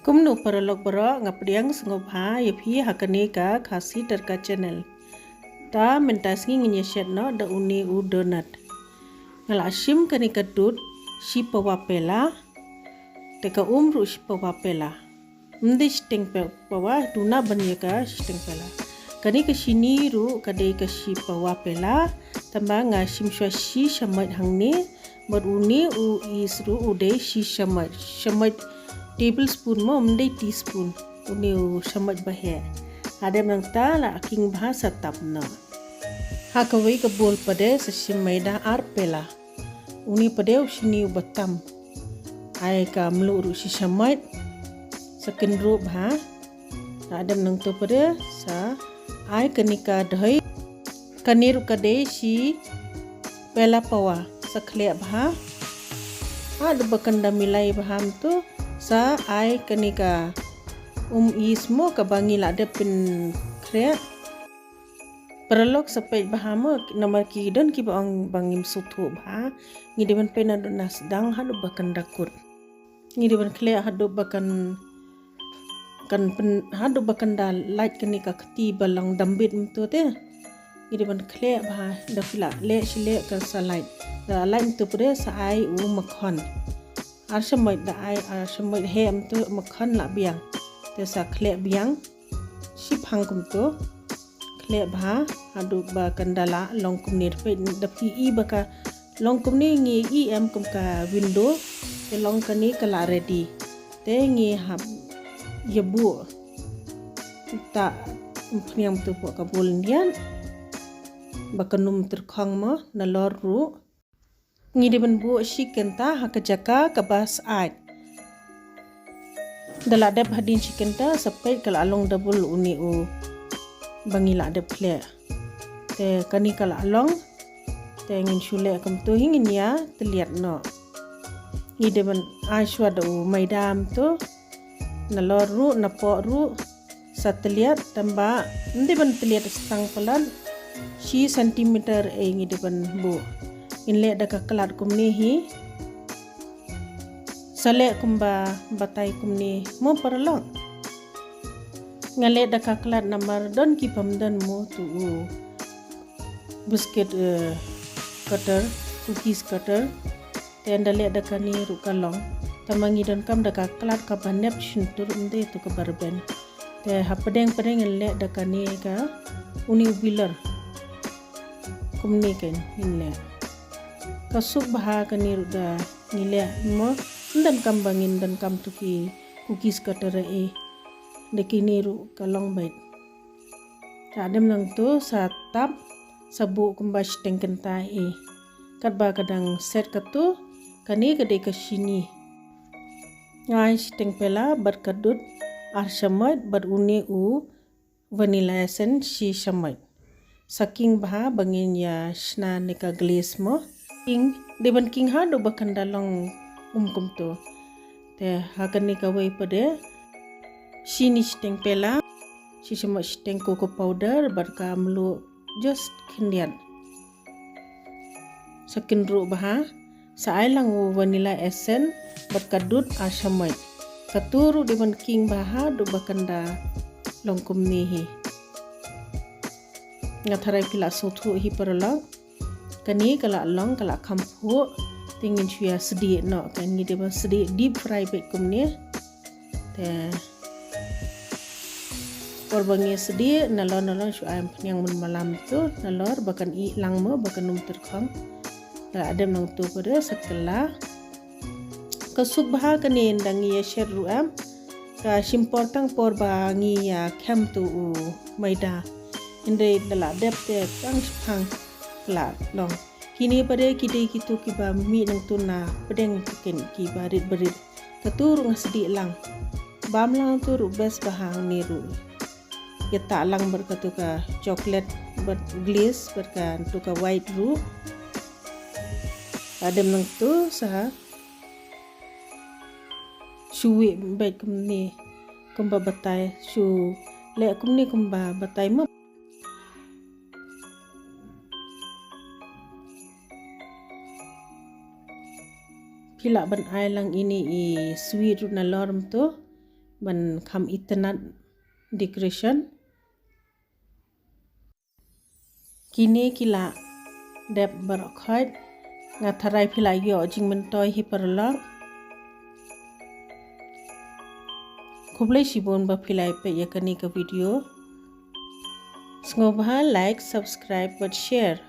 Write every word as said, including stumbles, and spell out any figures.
Kumno paralok baroh, nga pdiang sngewbha ïa phi ha kane ka Khasi Tadka Channel. Ta mynta sngi ngin ïa shet noh da une u donut. Nga la shim kane ka dud shi pawa pela, te ka um ruh shi pawa pela. Ym dei shiteng pe-, pawa, duna ban ïa ka shiteng pela. Kane ka shini ruh ka dei ka shi pawa pela, tangba nga shim shuwa shi shamoit hangne, bad une u yeast ruh u dei shi shamoit. Shamoit tablespoon mo, ym dei teaspoon. Une u shamoit ba heh. Hadien nangta la king bha sa tap noh. Ha kawei ka bowl pat de sa shim maida ar pela. Une pat de u shini uba tam. Ai ka mluh ruh shi shamoit. Sa kynruh bha. Hadien nangto pat de sa ai kane ka doi. Kane ruh ka dei shi pela pawa, sa khleh bha. Haduh ba kan da milai bha mynto sa ai kane ka um yeast mo kaba ngi la dep pynkhreh. Paralok sa peit bha mo, namar ki don kiba ong ba ngim sngewthuh bha. Ngi dei ban peit naduh na sdang haduh ba kan da kut. Ngi dei ban khleh haduh ba kan, kan pyn, haduh ba kan da lait kane ka kti ba long dam bit mynto te. Ngi dei ban khleh bha, da phi la leh shi leh kan sa lait. Da lait mynto pat de sa ai u makhon. Ar shamoit da ai, ar shamoit heh mynto makhon la biang. Te sa khleh biang. Shiphang kumto. Khleh bha, haduh ba kan da la long kumne, da phi i ba ka long kumne, ngi i em kum ka window, te long kane ka la ready. Te ngi hap ïa buh. Ta ym pynïang tu pok ka bowl yndiat. Ba kan ym tyrkhong mo, nalor ruh. Ngi dei ban buh shi kynta ha ka jaka kaba syaid. Da la dep hadien shi kynta sa peit ka la long double une u ba ngi la dep khleh. Te kane ka la long. Te ngin shu leh kumto hi, ngin ïa tylliat noh. Ngi dei ban ai shuwa da u maida mynto. Nalor ruh, napoh ruh. Sa tylliat, tangba ym dei ban tylliat stang palat. Shi centimeter eh ngi dei ban buh. Ngin leh da ka klat kumne hi. Sa leh kumba batai kumne mo paralok. Nga leh da ka klat namar don ki bym don mo tu u biscuit, eh, cutter, cookies cutter. Te ynda leh da kane ruh ka long. Tangba ngi donkam da ka klat kaba nep shyntur, ym dei tu kaba rben. Te hapdeng pdeng ngan leh da kane ka une u bilar. Kumne kan ngin leh. Ka suk bha kane ruh da ngi leh mo. Ym donkam ba ngin donkam tu ki cookies cutter eh. Da kine ruh ka long beit. Hadien nangto sa tap, sa buh kumba shiteng kynta eh. Katba ka dang set kato, kane ka dei ka shini. Nga ai shiteng pela bad ka dud ar shamoit bad une u vanilla essence shi shamoit. Sa king bha ba ngin ïa shna ne ka glaze mo. King, dei ban king haduh ba kan da long um kumto. Te ha kane kawei pat de shini shiteng pela, shi shamoit shiteng cocoa powder bad ka mluh just khyndiat. Sa kynruh bha, sa ai lang u vanilla essence bad ka dud ar shamoit. Kato ruh dei ban king bha haduh ba kan da long kumne hi. Nga tharai phi la sngewthuh hi paralok. Kane ka la long, ka la kham phuh. Te ngin shu ïa sdieh noh, kan ngi dei ban sdieh deep fry beit kumne. Te por ba ngi sdieh, nalor nalor shu ai pynïang mynmalam tu, nalor ba kan ih lang mo, ba kan ym tyrkhong. Te hadien nangto pat de sa kylla. Ka suk bha kane ynda ngi ïa shet ruh em. Ka shim por tang por ba ngi ïa khem tu u maida. Hynrei da la dep te tang shiphang ka la long. Kine pat de ki dei kito kiba mih nangto na pdeng pdeng kiba rit barit. Kato ruh nga sdieh lang. Bam lang to ruh best bha hangne ruh. Ïa tah lang bad kato ka chocolate bad glaze bad kato ka white ruh. Hadien nangto sa shu wieh beit kumne kumba batai, shu leh kumne kumba batai mo. Phi lah ban ai lang ine i sweet ruh nalor mynto. ban kham itynnad decoration. Kine ki la dep baroh khoit. Nga tharai phi la ïoh jingmyntoi hi paralok. Khublei shibun ba phi la peit ïa kane ka video. Sngewbha like, subscribe bad share.